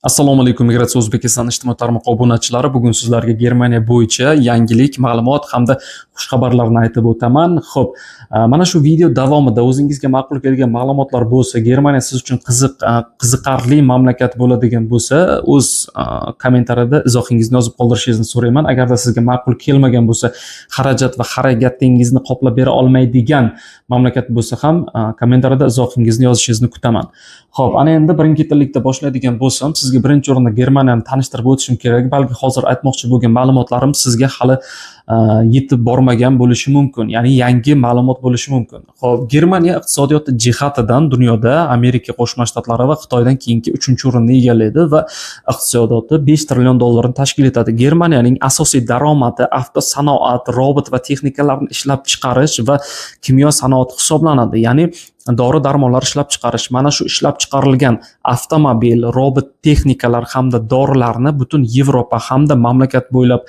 Assalomu alaykum, Migratsiya O'zbekiston ijtimoiy tarmoq obunachilari. Bugun sizlarga Germaniya bo'yicha yangilik, ma'lumot hamda xushxabarlarni aytib o'taman. Xo'p, mana shu video davomida o'zingizga ma'qul kelgan ma'lumotlar bo'lsa, Germaniya siz uchun qiziq, qiziqarli mamlakat bo'ladigan bo'lsa, o'z kommentariyada izohingizni yozib qoldirishingizni so'rayman. Agarda sizga ma'qul kelmagan bo'lsa, xarajat va harakatingizni qoplab bera olmaydigan mamlakat bo'lsa ham, kommentariyada izohingizni yozishingizni kutaman. Xo'p, ana endi birin-ketinlikda boshlaydigan bo'lsam, sizga birinchi o'rinda Germaniyani tanishtirib o'tishim kerak. Balki hozir aytmoqchi bo'lgan ma'lumotlarim sizga hali yetib bormagan bo'lishi mumkin, ya'ni yangi ma'lumot bo'lishi mumkin. Xo'p, Germaniya iqtisodiyoti jihatidan dunyoda Amerika Qo'shma Shtatlari va Xitoydan keyingi 3-o'rinni egallaydi va iqtisodiyoti 5 trillion dollarni tashkil etadi. Germaniyaning asosiy daromadi avtosanoat, robot va texnikalarni ishlab chiqarish va kimyo sanoati hisoblanadi. Ya'ni dori darmonlar ishlab chiqarish. Mana shu ishlab chiqarilgan avtomobil, robot texnikalar hamda dorilarni butun Yevropa hamda mamlakat bo'ylab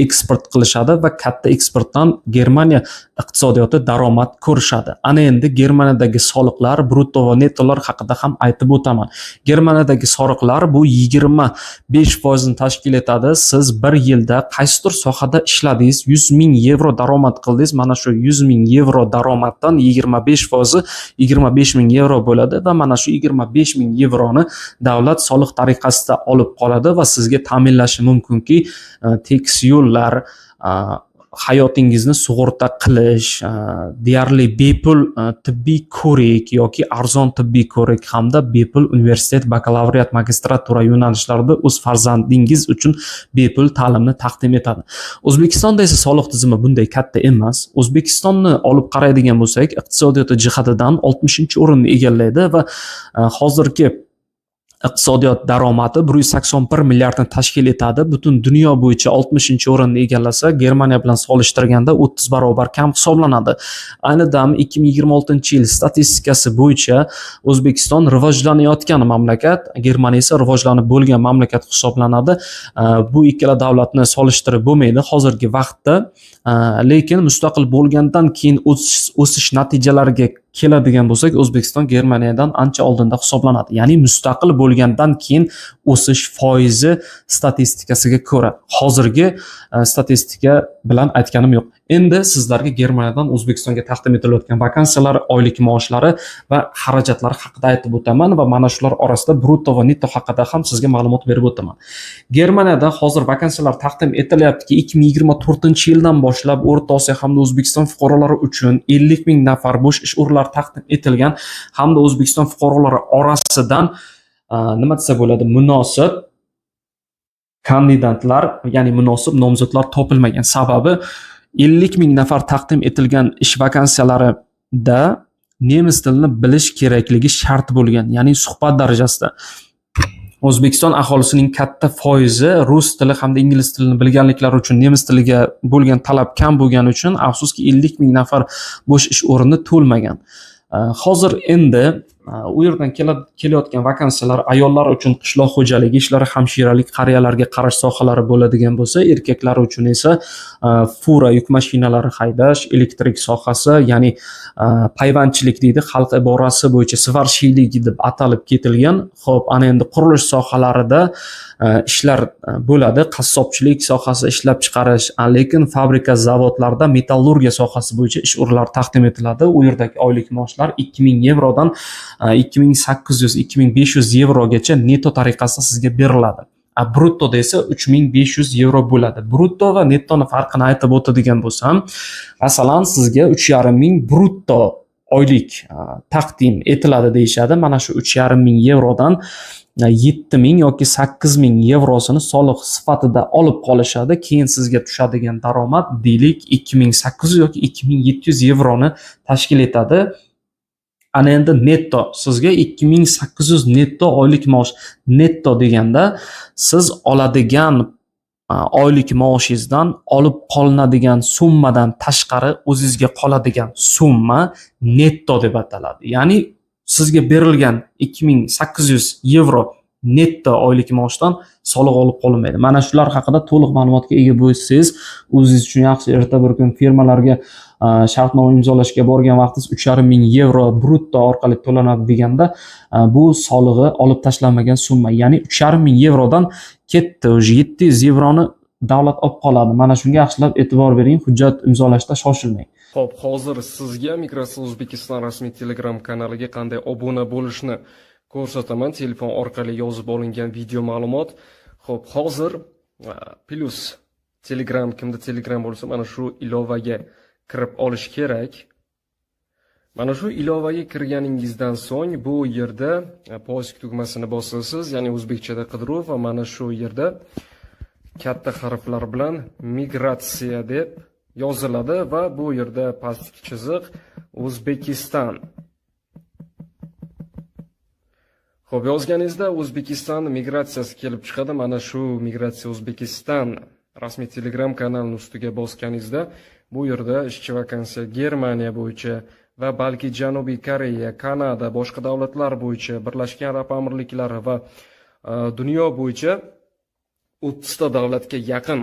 eksport qilishadi va katta eksportdan Germaniya iqtisodiyoti daromad ko'rishadi. Ana endi Germaniyadagi soliqlar, brutto va nettolar haqida ham aytib o'taman. Germaniyadagi soliqlar bu 25 foizni tashkil etadi. Siz bir yilda qaysidir sohada ishladingiz, 100 ming yevro daromad qildingiz, mana shu 100 ming yevro daromaddan 25 foizi 25 ming yevro bo'ladi va mana shu 25 ming yevroni davlat soliq tariqasida olib qoladi va sizga ta'minlashi mumkinki, tekis yo'llar, hayotingizni sug'urta qilish, deyarli bepul tibbiy ko'rik yoki arzon tibbiy ko'rik hamda bepul universitet, bakalavriat, magistratura yo'nalishlarida o'z farzandingiz uchun bepul ta'limni taqdim etadi. O'zbekistonda esa soliq tizimi bunday katta emas. O'zbekistonni olib qaraydigan bo'lsak, iqtisodiyoti jihatidan 60-o'rinni egallaydi va hozirgi iqtisodiyot daromadi 181 milliardni tashkil etadi. Butun dunyo bo'yicha 60-o'rinni egallasa, Germaniya bilan solishtirganda 30 barobar kam hisoblanadi. Ayni dam 2026-yil statistikasi bo'yicha O'zbekiston rivojlanayotgan mamlakat, Germaniya esa rivojlanib bo'lgan mamlakat hisoblanadi. Bu ikkala davlatni solishtirib bo'lmaydi hozirgi vaqtda. Lekin mustaqil bo'lgandan keyin o'sish natijalariga keladigan bo'lsak, O'zbekiston Germaniyadan ancha oldinda hisoblanadi. Ya'ni mustaqil bo'lgandan keyin o'sish foizi statistikasiga ko'ra, hozirgi statistika bilan aytganim yo'q. Endi sizlarga Germaniyadan O'zbekistonga taqdim etilayotgan vakansiyalar, oylik maoshlari va xarajatlar haqida aytib o'taman va mana shular orasida brutto va netto haqida ham sizga ma'lumot berib o'taman. Germaniyada hozir vakansiyalar taqdim etilyaptiki, 2024-yildan boshlab O'rta Osiyo hamda O'zbekiston fuqarolari uchun 50 ming nafar bo'sh ish o'rinlari taqdim etilgan hamda O'zbekiston fuqarolari orasidan, nima desa bo'ladi, munosib kandidatlar, ya'ni munosib nomzodlar topilmagan. Sababi 50 ming nafar taqdim etilgan ish vakansiyalarida nemis tilini bilish kerakligi shart bo'lgan, ya'ni suhbat darajasida. O'zbekiston aholisining katta foizi rus tili hamda ingliz tilini bilganliklari uchun nemis tiliga bo'lgan talab kam bo'lgani uchun, afsuski, 50 ming nafar bo'sh ish o'rni to'lmagan. Hozir endi u yerdan kelayotgan vakansiyalar ayollar uchun qishloq xo'jaligi ishlari, hamshiralik, qariyalarga qarash sohalari bo'ladigan bo'lsa, erkaklar uchun esa fura, yuk mashinalari haydash, elektrik sohasi, ya'ni payvandchilik deydi, xalq iborasi bo'yicha сварщик deb atalib ketilgan. Xo'p, ana endi qurilish sohalarida ishlar bo'ladi, qassobchilik sohasi, ishlab chiqarish, lekin fabrika, zavodlarda metallurgiya sohasi bo'yicha ish o'rinlari taqdim etiladi. U yerdagi oylik maoshlar 2000 yevrodan 2800, 2500 yevrogacha netto tariqasida sizga beriladi. Bruttoda esa 3500 yevro bo'ladi. Brutto va nettoni farqini aytib o'tadigan bo'lsam, masalan, sizga 3,5 ming brutto oylik taqdim etiladi deyishadi. Mana shu 3,5 ming yevrodan 7000 yoki 8000 yevrosini soliq sifatida olib qolishadi. Keyin sizga tushadigan daromad, deylik, 2800 yoki 2700 yevroni tashkil etadi. Ana endi netto sizga 2800 netto oylik maosh. Netto deganda siz oladigan oylik maoshingizdan olib qolinadigan summadan tashqari o'zingizga qoladigan summa netto deb ataladi. Ya'ni sizga berilgan 2800 yevro Netto oylik maoshdan soliq olib qolinmaydi. Mana shular haqida to'liq ma'lumotga ega bo'lsangiz, o'zingiz uchun yaxshi. Erta bir kun firmalarga shartnoma imzolashga borgan vaqtingiz 3,5 ming yevro brutto orqali to'lanadi deganda, bu solig'i olib tashlanmagan summa, ya'ni 3,5 ming yevrodan ketdi, уже 700 yevroni davlat olib qoladi. Mana shunga yaxshilab e'tibor bering, hujjat imzolashda shoshilmang. Xo'p, hozir sizga Migratsiya O'zbekiston rasmiy Telegram kanaliga qanday obuna bo'lishni ko'rsataman. Telefon orqali yozib olingan video ma'lumot. Xo'p, hozir plyus Telegram, kimda Telegram bo'lsa, mana shu ilovaga kirib olish kerak. Mana shu ilovaga kirganingizdan so'ng bu yerda поиск tugmasini bosasiz, ya'ni o'zbekchada qidiruv, va mana shu yerda katta harflar bilan migratsiya deb yoziladi va bu yerda pastki chiziq O'zbekiston. Xo'p, yozganingizda O'zbekiston migratsiyasi kelib chiqadi. Mana shu Migratsiya O'zbekiston rasmiy Telegram kanalining ustiga bosganingizda bu yerda ishchi vakansiya Germaniya bo'yicha va balki Janubiy Koreya, Kanada, boshqa davlatlar bo'yicha, Birlashgan Arab Amirliklari va dunyo bo'yicha 30 ta davlatga yaqin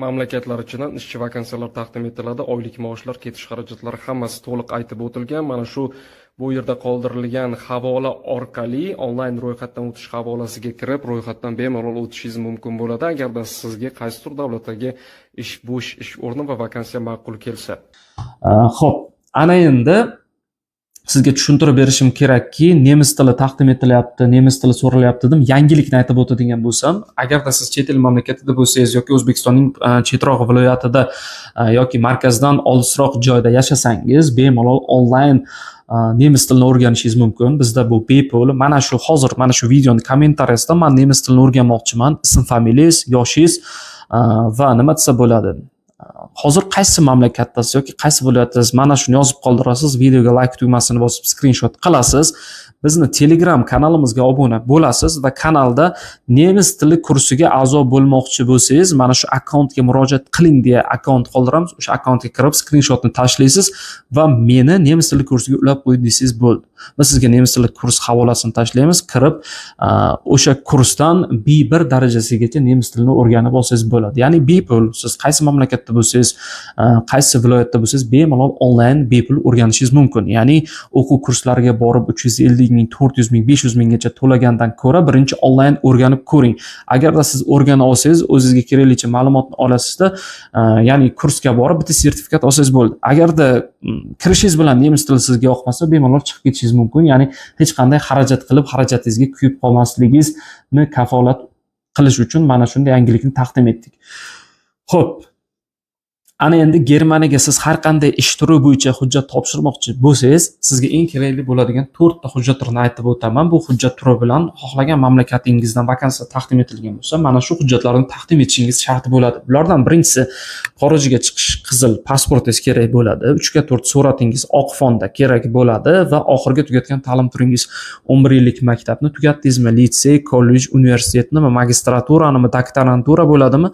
mamlakatlar ichidan ishchi vakansiyalar taqdim etiladi. Oylik maoshlar, ketish xarajatlari hammasi to'liq aytib o'tilgan. Mana shu bu yerda qoldirilgan havola orqali onlayn ro'yxatdan o'tish havolasiga kirib, ro'yxatdan bemalol o'tishingiz mumkin bo'ladi, agarda sizga qaysidir davlatdagi ish bo'sh ish o'rni va vakansiya ma'qul kelsa. Xo'p, ana endi sizga tushuntirib berishim kerakki, nemis tili taqdim etilyapti, nemis tili so'ralyapti dedim. Yangilikni aytib o'tadigan bo'lsam, agarda siz chet el mamlakatida bo'lsangiz yoki O'zbekistonning chetroq viloyatida yoki markazdan olisroq joyda yashasangiz, bemalol onlayn nemis tilini o'rganishingiz mumkin. Bizda bu bepul. Mana shu hozir mana shu videoni kommentariyasida "Man nemis tilini o'rganmoqchiman", ism, familiyangiz, yoshingiz va nima desa bo'ladi, hozir qaysi mamlakatdasiz yoki qaysi viloyatdasiz, mana shuni yozib qoldirasiz. Videoga layk tugmasini bosib, skrinshot qilasiz, bizni Telegram kanalimizga obuna bo'lasiz va kanalda nemis tili kursiga a'zo bo'lmoqchi bo'lsangiz, mana shu akkauntga murojaat qiling deya akkaunt qoldiramiz. O'sha akkauntga kirib, skrinshotni tashlaysiz va "Meni nemis tili kursiga ulab qo'y" desangiz bo'ldi. Biz sizga nemis tili kurs havolasini tashlaymiz, kirib o'sha kursdan B1 darajasigacha nemis tilini o'rganib olsangiz bo'ladi, ya'ni bepul. Siz qaysi mamlakatda bo'lsangiz, qaysi viloyatda bo'lsangiz, bemalol onlayn bepul o'rganishingiz mumkin. Ya'ni o'quv kurslariga borib 350 ming, 400 ming, 500 minggacha to'lagandan ko'ra birinchi onlayn o'rganib ko'ring. Agarda siz o'rgana olsangiz, o'zingizga keraklicha ma'lumotni olasizda, ya'ni kursga borib bitta sertifikat olsangiz bo'ldi. Agarda kirishingiz bilan nemis tili sizga yoqmasa, bemalol chiqib ketishingiz mumkin. Ya'ni hech qanday xarajat qilib, xarajatingizga kuyib qolmasligingizni kafolat qilish uchun mana shunday yangilikni taqdim etdik. Xo'p, ana endi Germaniyaga siz har qanday ish turi bo'yicha hujjat topshirmoqchi bo'lsangiz, sizga eng kerakli bo'ladigan to'rtta hujjat turini aytib o'taman. Bu hujjat turi bilan xohlagan mamlakatingizdan vakansiya taqdim etilgan bo'lsa, mana shu hujjatlarni taqdim etishingiz shart bo'ladi. Bulardan birinchisi xorijga chiqish qizil pasportingiz kerak bo'ladi, 3x4 suratingiz oq fonda kerak bo'ladi va oxirgi tugatgan ta'lim turingiz, 11 yillik maktabni tugatdingizmi, litsey, kollej, universitetnimi, magistraturanimi, doktorantura bo'ladimi,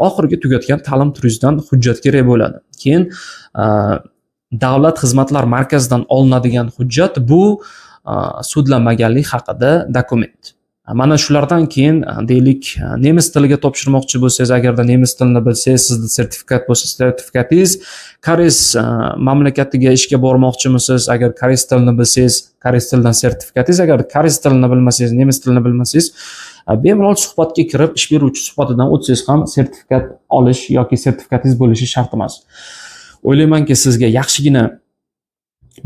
oxirgi tugatgan ta'lim turingizdan hujjat kerak bo'ladi. Keyin davlat xizmatlar markazidan olinadigan hujjat, bu sudlanmaganlik haqida dokument. Mana shulardan keyin, deylik, nemis tiliga topshirmoqchi bo'lsangiz, agarda nemis tilini bilsangiz, sizda sertifikat bo'lsa, sertifikatingiz. Koreys mamlakatiga ishga bormoqchimisiz, agar koreys tilini bilsangiz, koreys tilidan sertifikatingiz. Agar koreys tilini bilmasangiz, nemis tilini bilmasangiz, bemalol suhbatga kirib, ish beruvchi suhbatidan o'tsangiz ham sertifikat olish yoki sertifikatingiz bo'lishi shart emas. O'ylaymanki, sizga yaxshigina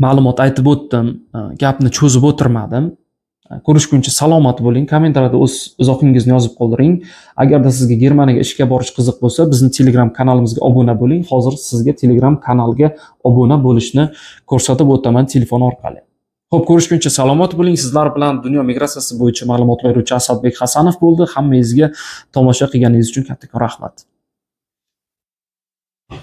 ma'lumot aytib o'tdim, gapni cho'zib o'tirmadim. Ko'rishguncha salomat bo'ling. Kommentariyada o'z izohingizni yozib qoldiring. Agarda sizga Germaniyaga ishga borish qiziq bo'lsa, bizni Telegram kanalimizga obuna bo'ling. Hozir sizga Telegram kanalga obuna bo'lishni ko'rsatib o'taman telefon orqali. Xo'p, ko'rishguncha salomat bo'ling. Sizlar bilan dunyo migratsiyasi bo'yicha ma'lumot beruvchi Asadbek Hasanov bo'ldi. Hammangizga tomosha qilganingiz uchun kattakon rahmat.